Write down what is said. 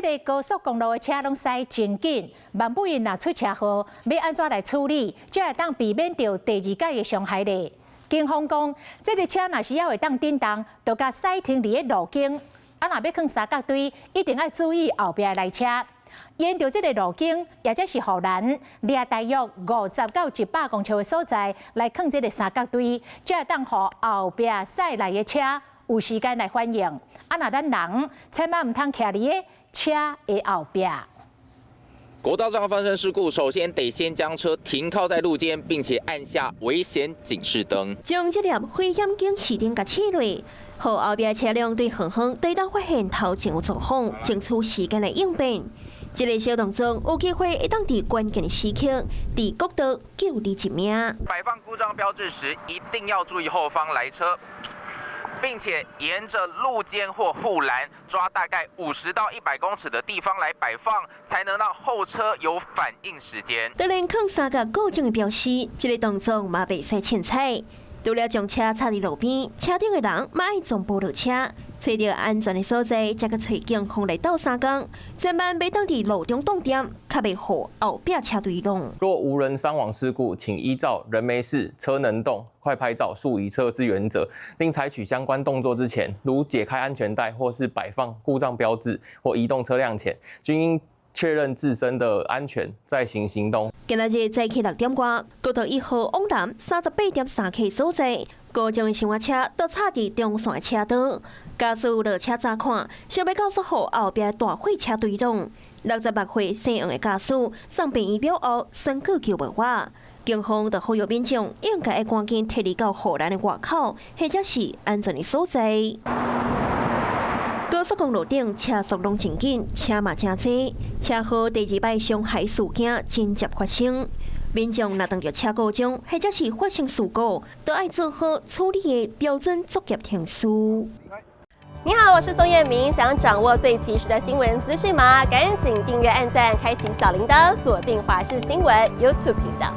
這个高速公路的車攏駛真緊，萬不因若出車禍，欲按怎來處理，才會當避免著第二擺的傷害咧？警方講，這个車若是猶會當振動，就共駛停佇咧路肩。啊，若欲囥三角錐，一定愛注意後壁來車。沿著這个路肩，抑者是護欄，掠大約50到100公尺的所在來囥這个三角錐，才會當予後壁駛來的車有時間來反應。啊，若咱人千萬毋通徛佇咧車的後壁。國道上發生事故，首先得先將車停靠在路肩，並且按下危險警示燈。將這粒危險警示燈共試落，予後壁車輛對遠方對當發現頭前有狀況，爭取時間來應變。這个小動作有機會會當佇關鍵的時刻，佇國道救你一命。擺放故障標誌時，一定要注意後方來車，並且沿着路肩或護欄抓大概50到100公尺的地方來擺放，才能讓後車有反應時間。當然，囥三角故障的標識，這个動作嘛袂使凊彩。除了將車插佇路邊，車頂的人嘛愛全部落車，揣著安全的所在，才閣揣警方來鬥相共。千萬袂當佇路中擋點，較袂予後壁車隊挵。若無人傷亡事故，請依照人沒事、車能動、快拍照、速移車之原則，另採取相關動作之前，如解開安全帶或是擺放故障標誌或移動車輛前，均應確認自身的安全，再行行動。今仔日早起6點外，國道1號往南38.3 K 所在，故障的小車都插佇中線的車道，駕駛落車查看，想欲到煞予後壁大貨車隊挵。66歲姓黃的駕駛送病院了後，宣告救無活。警方就呼籲民眾應該愛趕緊撤離到護欄的外口，或者是安全的所在。高速公路頂車速攏真緊，車嘛誠濟，車禍第二擺傷害事件真濟發生。民眾若碰著車故障，或者是發生事故，都愛做好處理的標準作業程序。你好，我是宋燕明，想掌握最及時的新聞資訊嗎？趕緊訂閱、按讚、開啟小鈴鐺，鎖定華視新聞 YouTube 頻道。